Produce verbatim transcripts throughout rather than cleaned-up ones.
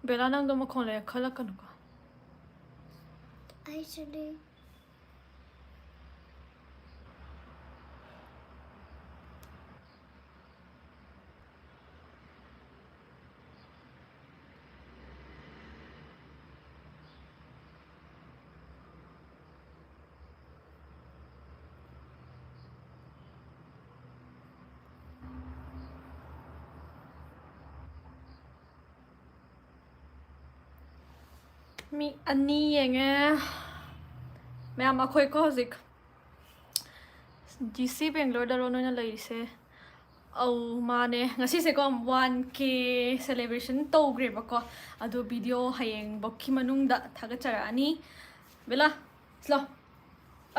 ꯕꯦꯂꯥ, ꯅꯪꯗꯣ ꯃꯈꯣꯟ ꯂꯩꯈꯠꯂꯛꯀꯅꯨꯀꯣ꯫ ꯑꯩꯁꯨꯅꯦ꯫ ꯃꯤ ꯑꯅꯤ ꯌꯦꯡꯉꯦ꯫ ꯃꯌꯥꯝ, ꯑꯩꯈꯣꯏꯀꯣ ꯍꯧꯖꯤꯛ ꯖꯤ ꯁꯤ ꯕꯦꯡꯒ꯭ꯂꯣꯔꯗꯔꯣ ꯅꯣꯏꯅ ꯂꯩꯔꯤꯁꯦ? ꯑꯧ, ꯃꯥꯅꯦ꯫ ꯉꯁꯤꯁꯦꯀꯣ, ꯋꯥꯟ ꯀꯦ celebration ꯇꯧꯈ꯭ꯔꯦꯕꯀꯣ꯫ ꯑꯗꯣ video ꯍꯌꯦꯡꯕꯣꯛꯀꯤ ꯃꯅꯨꯡꯗ ꯊꯥꯒꯠꯆꯔꯛꯑꯅꯤ꯫ ꯕꯦꯂꯥ, ꯁꯤꯂꯣ꯫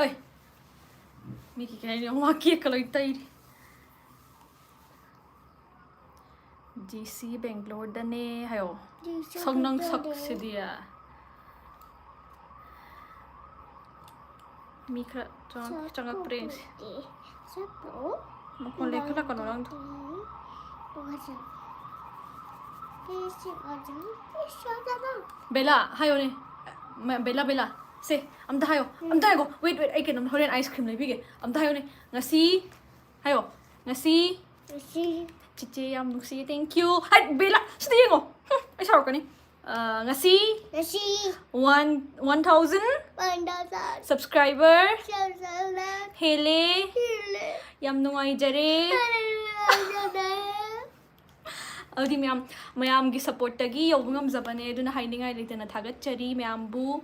ꯑꯩ, ꯃꯤ ꯀꯩ ꯀꯩ ꯍꯥꯏꯅꯤ? ꯃꯥ cake ꯀ ꯂꯣꯏ ꯇꯩꯔꯤ꯫ ꯖꯤ ꯁꯤ ꯕꯦꯡꯒ꯭ꯂꯣꯔꯗꯅꯦ ꯍꯥꯏꯌꯣ꯫ ꯁꯛ ꯅꯪ ꯁꯛꯁꯤꯗꯤ꯫ ꯃꯤ ꯈꯔ ꯆꯪꯉꯛ-, ꯆꯪꯉꯛꯄ꯭ꯔꯥ ꯌꯦꯡꯁꯤ꯫ ꯃꯈꯣꯟ ꯂꯩꯈꯠꯂꯛꯀꯅꯣ ꯅꯪꯗꯣ꯫ ꯕꯦꯂꯥ, ꯍꯥꯏꯌꯣꯅꯦ꯫ ꯃ-, ꯕꯦꯂꯥ, ꯕꯦꯂꯥ꯫ ꯁꯦ, ꯑꯝꯇ ꯍꯥꯏꯌꯣ꯫ ꯑꯝꯇ ꯍꯥꯏꯌꯣ꯫ Wait, wait, ꯑꯩ ꯀꯩꯅꯣꯝ ꯍꯣꯔꯦꯟ ice cream ꯂꯩꯕꯤꯒꯦ꯫ ꯑꯝꯇ ꯍꯥꯏꯌꯣꯅꯦ꯫ ꯉꯁꯤ, ꯍꯥꯏꯌꯣ꯫ ꯉꯁꯤ꯫ ꯉꯁꯤ꯫ ꯆꯤꯆꯦ ꯌꯥꯝ ꯅꯨꯡꯁꯤ꯫ Thank you꯫ ꯍꯥꯏ, ꯕꯦꯂꯥ, ꯁꯤꯗ ꯌꯦꯡꯉꯣ꯫ ꯍꯨꯝ, ꯑꯩ ꯁꯥꯎꯔꯛꯀꯅꯤ꯫ ꯑ, ꯉꯁꯤ꯫ ꯉꯁꯤ꯫ One, one thousand꯫ One thousand꯫ Subscriber꯫ Subscriber꯫ ꯍꯦꯜꯂꯦ꯫ ꯍꯦꯜꯂꯦ꯫ ꯌꯥꯝ ꯅꯨꯡꯉꯥꯏꯖꯔꯦ꯫ ꯌꯥꯝ ꯅꯨꯡꯉꯥꯏꯖꯔꯦ꯫ ꯑꯗꯨꯗꯤ ꯃꯌꯥꯝ, ꯃꯌꯥꯝꯒꯤ supportꯇꯒꯤ ꯌꯧꯕ ꯉꯝꯖꯕꯅꯦ, ꯑꯗꯨꯅ ꯍꯥꯏꯅꯤꯡꯉꯥꯏ ꯂꯩꯇꯅ ꯊꯥꯒꯠꯆꯔꯤ ꯃꯌꯥꯝꯕꯨ꯫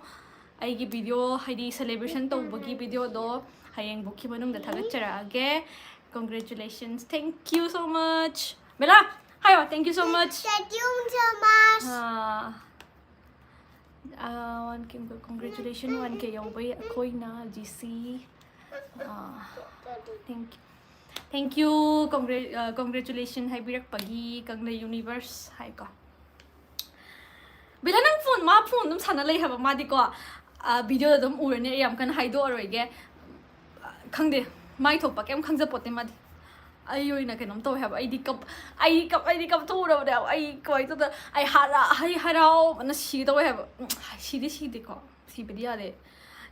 ꯑꯩꯒꯤ video, ꯍꯥꯏꯗꯤ celebration ꯇꯧꯕꯒꯤ videoꯗꯣ ꯍꯌꯦꯡꯕꯨꯛꯀꯤ ꯃꯅꯨꯡꯗ ꯊꯥꯒꯠꯆꯔꯛꯑꯒꯦ꯫ Congratulations, thank you so much꯫ Bela, ꯍꯥꯏꯌꯣ, thank you so much꯫ Thank you so much꯫ Ah, ah, one K, congratulations, one K ꯌꯧꯕꯩ ꯑꯩꯈꯣꯏꯅ G C. Ah, thank you꯫ Thank you, congrat-, ꯑ, congratulation ꯍꯥꯏꯕꯤꯔꯛꯄꯒꯤ ꯀꯪꯂꯩ universe ꯍꯥꯏꯀꯣ꯫ ꯕꯦꯂꯥ, ꯅꯪ phone, ꯃꯥ phone ꯑꯗꯨꯝ ꯁꯥꯟꯅ ꯂꯩ ꯍꯥꯏꯕ, ꯃꯥꯗꯤꯀꯣ, ꯑ, videoꯗ ꯑꯗꯨꯝ ꯎꯔꯅꯤ, ꯑꯩ ꯌꯥꯝ ꯀꯟꯅ ꯍꯥꯏꯗꯣꯛꯑꯔꯣꯏꯒꯦ꯫ ꯑ, ꯈꯪꯗꯦ, ꯃꯥꯏ ꯊꯣꯛꯄ ꯀꯩꯝ ꯈꯪꯖꯄꯣꯠꯇꯦ ꯃꯥꯗꯤ꯫ ꯑꯩ ꯑꯣꯏꯅ ꯀꯩꯅꯣꯝ ꯇꯧꯋꯦ ꯍꯥꯏꯕ꯫ ꯑꯩꯗꯤ ꯀꯞ ꯑꯩꯗꯤ ꯀꯞ ꯑꯩꯗꯤ ꯀꯞꯊꯣꯛꯎꯔꯕꯅꯦ ꯍꯥꯏꯕ꯫ ꯑꯩ ꯀꯃꯥꯏꯅ ꯇꯧꯗ ꯑꯩ ꯍꯔꯥ ꯑꯩ ꯍꯔꯥꯎꯕꯅ ꯁꯤꯒꯦ ꯇꯧꯋꯦ ꯍꯥꯏꯕ꯫ ꯎꯝ, ꯁꯤꯗꯤ ꯁꯤꯗꯦꯀꯣ, ꯁꯤꯕꯗꯤ ꯌꯥꯗꯦ꯫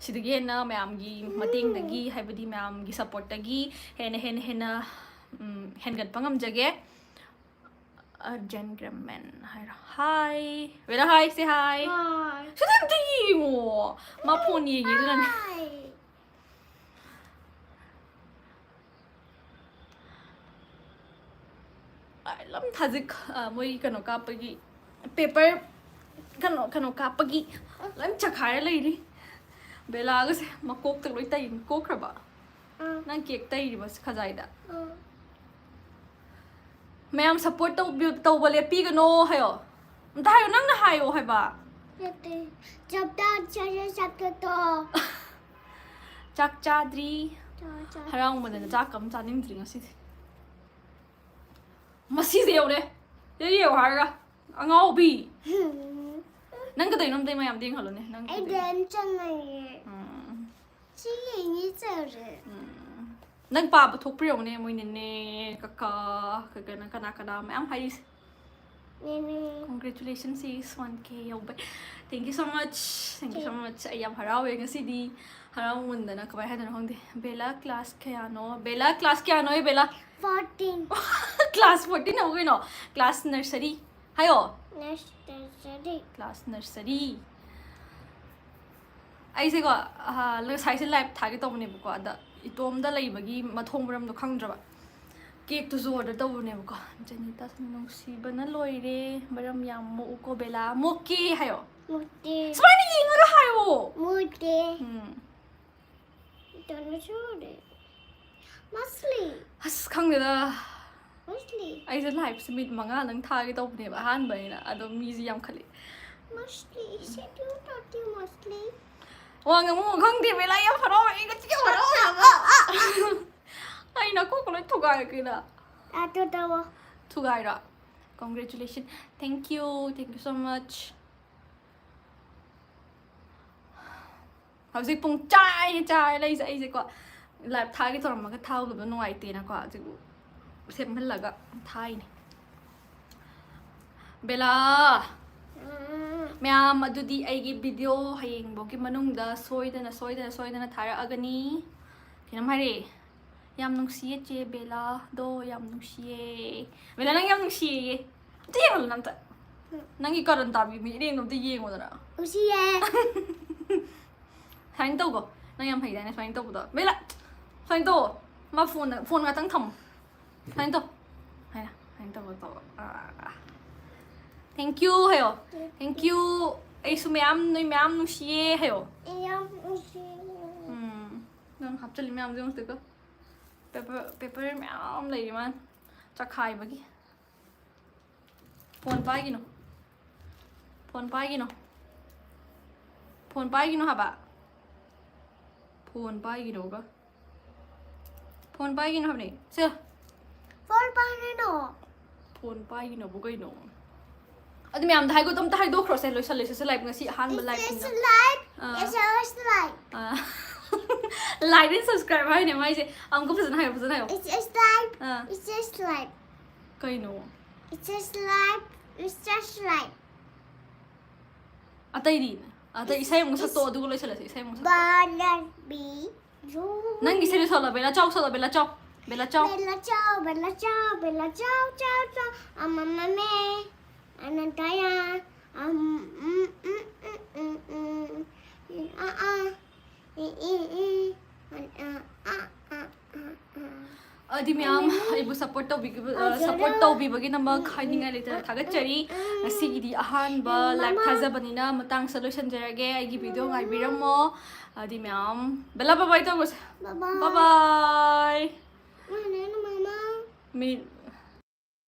ꯁꯤꯗꯒꯤ ꯍꯦꯟꯅ ꯃꯌꯥꯝꯒꯤ ꯃꯇꯦꯡꯗꯒꯤ, ꯍꯥꯏꯕꯗꯤ ꯃꯌꯥꯝꯒꯤ ꯁꯞꯄꯣꯔꯠꯇꯒꯤ ꯍꯦꯟꯅ ꯍꯦꯟꯅ ꯍꯦꯟꯅ ꯎꯝ, ꯍꯦꯟꯒꯠꯄ ꯉꯝꯖꯒꯦ꯫ ꯑ, ꯖꯦꯟ ꯒ꯭ꯔꯦꯝꯃꯦꯟ ꯍꯥꯏꯔꯣ꯫ ꯍꯥꯏ꯫ ꯕꯦꯂꯥ, ꯍꯥꯏ, ꯁꯦ ꯍꯥꯏ꯫ ꯍꯥꯏ꯫ ꯁꯤꯗ ꯑꯝꯇ ꯌꯦꯡꯉꯣ꯫ ꯃꯥ ꯐꯣꯟ ꯌꯦꯡꯉꯦ ꯑꯗꯨꯅꯅꯦ꯫ ꯍꯥꯏ꯫ ꯑ, ꯂꯝ ꯊꯥꯖꯤꯛ, ꯑ, ꯃꯣꯏ ꯀꯩꯅꯣ ꯀꯥꯞꯄꯒꯤ, ꯄꯦꯄꯔ ꯀꯩꯅꯣ, ꯀꯩꯅꯣ ꯀꯥꯞꯄꯒꯤ ꯂꯣꯏ ꯆꯈꯥꯏꯔ ꯂꯩꯔꯤ꯫ ꯕꯦꯂꯥꯒꯁꯦ ꯃꯀꯣꯛꯇ ꯂꯣꯏ ꯇꯩ-, ꯀꯣꯛꯈ꯭ꯔꯕ? ꯑꯥ꯫ ꯅꯪ ꯀꯦꯛ ꯇꯩꯔꯤꯕ ꯈꯖꯥꯏꯗ? ꯑꯥ꯫ ꯃꯌꯥꯝ ꯁꯞꯄꯣꯔꯠ ꯇꯧꯕꯤ-, ꯇꯧꯕ ꯂꯦꯞꯄꯤꯒꯅꯣ ꯍꯥꯏꯌꯣ꯫ ꯑꯝꯇ ꯍꯥꯏꯌꯣ, ꯅꯪꯅ ꯍꯥꯏꯌꯣ ꯍꯥꯏꯕ꯫ ꯅꯠꯇꯦ꯫ ꯆꯞꯇꯥ ꯆꯥꯔꯦ, ꯆꯞꯇꯥ ꯇꯣ꯫ ꯆꯥꯛ ꯆꯥꯗ꯭ꯔꯤ꯫ ꯆꯥ-, ꯆꯥ-, ꯍꯔꯥꯎꯃꯟꯗꯅ ꯆꯥꯛꯀ ꯑꯝ ꯆꯥꯅꯤꯡꯗ꯭ꯔꯤ ꯉꯁꯤꯗꯤ꯫ ꯃꯁꯤꯁꯦ ꯌꯧꯔꯦ꯫ ꯁꯤꯗ ꯌꯦꯡꯉꯣ ꯍꯥꯏꯔꯒ꯫ ꯑꯉꯥꯎꯕꯤ꯫ ꯅꯪ ꯀꯩꯗꯧꯔꯤꯅꯣ? ꯑꯝꯇ ꯃꯌꯥꯝꯗ ꯌꯦꯡꯍꯜꯂꯨꯅꯦ꯫ ꯅꯪ ꯑꯩ ꯀꯩꯗꯧꯔꯤꯅꯣ? ꯗꯦꯟꯁ ꯆꯪꯉꯛꯑꯦ꯫ ꯎꯝ꯫ ꯁꯤ ꯌꯦꯡꯉꯤ ꯆꯧꯔꯦ꯫ ꯎꯝ꯫ ꯅꯪ ꯄꯥꯕ ꯊꯣꯛꯄ꯭ꯔꯥ ꯌꯦꯡꯉꯨꯅꯦ, ꯃꯣꯏ ꯅꯦꯅꯦ, ꯀꯀꯥ, ꯀ-, ꯀꯅꯥ, ꯀꯅꯥ, ꯀꯅꯥ ꯃꯌꯥꯝ ꯍꯥꯏꯔꯤꯁꯦ꯫ ꯅꯦꯅꯦ꯫ Congratulations, sis, one K ꯌꯧꯕꯩ꯫ Thank you so much, thank you so much. ꯑꯩ ꯌꯥꯝ ꯍꯔꯥꯎꯋꯦ ꯉꯁꯤꯗꯤ꯫ ꯍꯔꯥꯎꯃꯟꯗꯅ ꯀꯃꯥꯏ ꯍꯥꯏꯗꯣꯏꯅꯣ ꯈꯪꯗꯦ꯫ ꯕꯦꯂꯥ class ꯀꯌꯥꯅꯣ? ꯕꯦꯂꯥ class ꯀꯌꯥꯅꯣ, ꯕꯦꯂꯥ? Fourteen꯫ Class fourteen ꯍꯥꯏꯕꯨ ꯀꯩꯅꯣ? Class nursery꯫ ꯍꯥꯏꯌꯣ꯫ Nursery꯫ Class nursery꯫ ꯑꯩꯁꯦꯀꯣ, ꯑꯍ, ꯉꯁꯥꯏꯁꯦ live ꯊꯥꯒꯦ ꯇꯧꯕꯅꯦꯕꯀꯣ, ꯑꯗ ꯏꯇꯣꯝꯗ ꯂꯩꯕꯒꯤ ꯃꯊꯣꯡ ꯃꯔꯝꯗꯣ ꯈꯪꯗ꯭ꯔꯕ꯫ ꯀꯦꯛꯇꯨꯁꯨ order ꯇꯧꯕꯅꯦꯕꯀꯣ꯫ ꯖꯦꯅꯤꯇꯥ, ꯅꯨꯡꯁꯤꯕꯅ ꯂꯣꯏꯔꯦ, ꯃꯔꯝ ꯌꯥꯝ ꯃꯣꯛꯎꯀꯣ ꯕꯦꯂꯥ꯫ ꯃꯣꯛꯀꯦ ꯍꯥꯏꯌꯣ꯫ ꯃꯣꯛꯇꯦ꯫ ꯁꯨꯃꯥꯏꯅ ꯌꯦꯡꯉꯒ ꯍꯥꯏꯌꯣ꯫ ꯃꯣꯛꯇꯦ꯫ ꯎꯝ꯫ ꯇꯅꯁꯨꯔꯦ꯫ ꯃꯁꯂꯤ꯫ ꯑꯁ, ꯈꯪꯗꯦꯗ꯫ ꯃꯁꯂꯤ꯫ ꯑꯩꯁꯦ liveꯁꯦ minute ꯃꯉꯥꯗꯪ ꯊꯥꯒꯦ ꯇꯧꯕꯅꯦꯕ ꯑꯍꯥꯟꯕꯅꯤꯅ, ꯑꯗꯣ ꯃꯤꯁꯦ ꯌꯥꯝꯈꯠꯂꯛꯑꯦ꯫ ꯃꯁꯂꯤ, ꯏꯁꯩꯗꯨ ꯇꯥꯇꯤ ꯃꯁꯂꯤ꯫ ꯋꯥ ꯉꯥꯡꯕ ꯈꯪꯗꯦ, ꯕꯦꯂꯥ ꯌꯥꯝ ꯍꯔꯥꯎꯔꯦ, ꯑꯩ ꯉꯁꯤ ꯌꯥꯝ ꯍꯔꯥꯎꯔꯦ ꯍꯥꯏꯕ꯫ ꯑꯩ ꯅꯀꯣꯛꯀ ꯂꯣꯏ ꯊꯨꯒꯥꯏꯔꯦ ꯀꯩꯅꯣ꯫ ꯑꯗꯨ ꯇꯧꯋꯣ꯫ ꯊꯨꯒꯥꯏꯔꯣ? Congratulations. Thank you, thank you so much. ꯍꯧꯖꯤꯛ ꯄꯨꯡ ꯆꯥꯏ ꯆꯥꯏ ꯂꯩꯁꯦ꯫ ꯑꯩꯁꯦꯀꯣ live ꯊꯥꯒꯦ ꯇꯧꯔꯝꯃꯒ ꯊꯥꯍꯧꯗꯕꯗꯣ ꯅꯨꯡꯉꯥꯏꯇꯦꯅꯀꯣ꯫ ꯍꯧꯖꯤꯛ ꯁꯦꯝꯍꯜꯂꯒ ꯊꯥꯏꯅꯦ꯫ ꯕꯦꯂꯥ, ꯃꯌꯥꯝ, ꯑꯗꯨꯗꯤ ꯑꯩꯒꯤ ꯚꯤꯗꯤꯑꯣ ꯍꯌꯦꯡꯐꯥꯎꯒꯤ ꯃꯅꯨꯡꯗ ꯁꯣꯏꯗꯅ ꯁꯣꯏꯗꯅ ꯁꯣꯏꯗꯅ ꯊꯥꯔꯛꯑꯒꯅꯤ꯫ ꯀꯩꯅꯣꯝ ꯍꯥꯏꯔꯛꯑꯦ, "ꯌꯥꯝ ꯅꯨꯡꯁꯤꯌꯦ ꯆꯦ ꯕꯦꯂꯥꯗꯣ, ꯌꯥꯝ ꯅꯨꯡꯁꯤꯌꯦ꯫" ꯕꯦꯂꯥ, ꯅꯪ ꯌꯥꯝ ꯅꯨꯡꯁꯤꯌꯦ꯫ ꯑꯝꯇ ꯌꯦꯡꯉꯨ ꯑꯝꯇ꯫ ꯅꯪꯒꯤ ꯀꯔꯟ ꯇꯥꯕꯤ ꯃꯤꯠꯌꯦꯡꯗꯣ ꯑꯝꯇ ꯌꯦꯡꯉꯨꯗꯅ꯫ ꯅꯨꯡꯁꯤꯌꯦ꯫ ꯁꯨꯃꯥꯏꯅ ꯇꯧꯀꯣ꯫ ꯅꯪ ꯌꯥꯝ ꯍꯩꯗꯥꯏꯅꯦ ꯁꯨꯃꯥꯏꯅ ꯇꯧꯕꯗꯣ꯫ ꯕꯦꯂꯥ! ꯁꯨꯃꯥꯏꯅ ꯇꯧ꯫ ꯃꯥ ꯐꯣꯟ, ꯐꯣꯟ ꯉꯥꯛꯇꯪ ꯊꯝꯃꯣ꯫ ꯁꯨꯃꯥꯏꯅ ꯇꯧ꯫ ꯍꯥꯏꯅ, ꯁꯨꯃꯥꯏꯅ ꯇꯧ, ꯇꯧ꯫ ꯑꯥ꯫ "Thank you" ꯍꯥꯏꯌꯣ꯫ "Thank you꯫ ꯑꯩꯁꯨ ꯃꯌꯥꯝ, ꯅꯣꯏ ꯃꯌꯥꯝ ꯅꯨꯡꯁꯤꯌꯦ" ꯍꯥꯏꯌꯣ꯫ ꯑꯩ ꯌꯥꯝ ꯅꯨꯡꯁꯤꯌꯦ꯫ ꯎꯝ꯫ ꯅꯪ ꯍꯥꯞꯆꯤꯜꯂꯤ ꯃꯌꯥꯝꯗꯣ ꯌꯦꯡꯉꯨ ꯁꯤꯗꯀꯣ꯫ ꯄꯦꯄꯔ, ꯄꯦꯄꯔ ꯃꯌꯥꯝ ꯂꯩꯔꯤ ꯃꯥꯅ ꯆꯈꯥꯏꯕꯒꯤ꯫ ꯐꯣꯟ ꯄꯥꯏꯒꯤꯅꯣ꯫ ꯐꯣꯟ ꯄꯥꯏꯒꯤꯅꯣ꯫ ꯐꯣꯟ ꯄꯥꯏꯒꯤꯅꯣ ꯍꯥꯏꯕ꯫ ꯐꯣꯟ ꯄꯥꯏꯒꯤꯅꯣꯒ꯫ ꯐꯣꯟ ꯄꯥꯏꯒꯤꯅꯣ ꯍꯥꯏꯕꯅꯦ꯫ ꯁꯦ꯫ ꯐꯣꯟ ꯄꯥꯏꯒꯤꯅꯣ꯫ ꯐꯣꯟ ꯄꯥꯏꯒꯤꯅꯣꯕꯨ ꯀꯩꯅꯣ? ꯑꯗꯨ ꯃꯌꯥꯝꯗ ꯍꯥꯏꯒꯣ-, ꯑꯝꯇ ꯍꯥꯏꯗꯣꯛꯈ꯭ꯔꯣꯁꯦ, ꯂꯣꯏꯁꯜꯂꯁꯦ, ꯁꯤ live ꯉꯁꯤ ꯑꯍꯥꯟꯕ live ꯅꯤꯅ꯫ It's live. Ah. It's live. Ah. Like and subscribe ꯍꯥꯏꯅꯦ ꯃꯥꯏꯁꯦ꯫ ꯑꯃꯨꯛꯀ ꯐꯖꯅ ꯍꯥꯏꯌꯣ, ꯐꯖꯅ ꯍꯥꯏꯌꯣ꯫ It's, it's live. Ah. It's just live. ꯀꯩꯅꯣ? It's just live. It's just live. ꯑꯇꯩꯗꯤ? ꯑꯇꯩ ꯏꯁꯩ ꯑꯃꯨꯛ ꯁꯛꯇꯣꯛꯑꯣ, ꯑꯗꯨꯒ ꯂꯣꯏꯁꯜꯂꯁꯤ, ꯏꯁꯩ ꯑꯃꯨꯛ ꯁꯛꯇꯣꯛꯑꯣ꯫ ꯕꯥꯂꯟꯕꯤ ꯖꯨ꯫ ꯅꯪꯒꯤ ꯏꯁꯩꯗꯣ ꯁꯛꯂꯣ, ꯕꯦꯂꯥ ꯆꯥꯎ ꯁꯛꯂꯣ, ꯕꯦꯂꯥ ꯆꯥꯎ, ꯕꯦꯂꯥ ꯆꯥꯎ꯫ ꯕꯦꯂꯥ ꯆꯥꯎ, ꯕꯦꯂꯥ ꯆꯥꯎ, ꯕꯦꯂꯥ ꯆꯥꯎ, ꯆꯥꯎ, ꯆꯥꯎ꯫ ꯑꯃ ꯃꯃꯦ, ꯑꯅ ꯇꯌꯥ, ꯑꯝ, ꯎꯝ, ꯎꯝ, ꯎꯝ, ꯎꯝ, ꯎꯝ, ꯎꯝ, ꯑ, ꯑ, ꯏ, ꯏ, ꯏ, ꯑ, ꯑ, ꯑ, ꯑ, ꯑ, ꯑ꯫ ꯑꯗꯨꯗꯤ ꯃꯌꯥꯝ ꯑꯩꯕꯨ support ꯇꯧꯕꯤꯈꯤꯕ, ꯑ, support ꯇꯧꯕꯤꯕꯒꯤꯗꯃꯛ ꯍꯥꯏꯅꯤꯡꯉꯥꯏ ꯂꯩꯇꯅ ꯊꯥꯒꯠꯆꯔꯤ꯫ ꯉꯁꯤꯒꯤꯗꯤ ꯑꯍꯥꯟꯕ live ꯊꯥꯖꯕꯅꯤꯅ ꯃꯇꯥꯡꯁꯤꯗ ꯂꯣꯏꯁꯤꯟꯖꯔꯒꯦ꯫ ꯑꯩꯒꯤ video ꯉꯥꯏꯕꯤꯔꯝꯃꯣ꯫ ꯑꯗꯨꯗꯤ ꯃꯌꯥꯝ ꯕꯦꯂꯥ bye bye ꯇꯧꯔꯁꯦ꯫ Bye bye꯫ Bye bye꯫ ꯃꯥꯅꯦ, ꯃꯃꯥ꯫ ꯃꯤ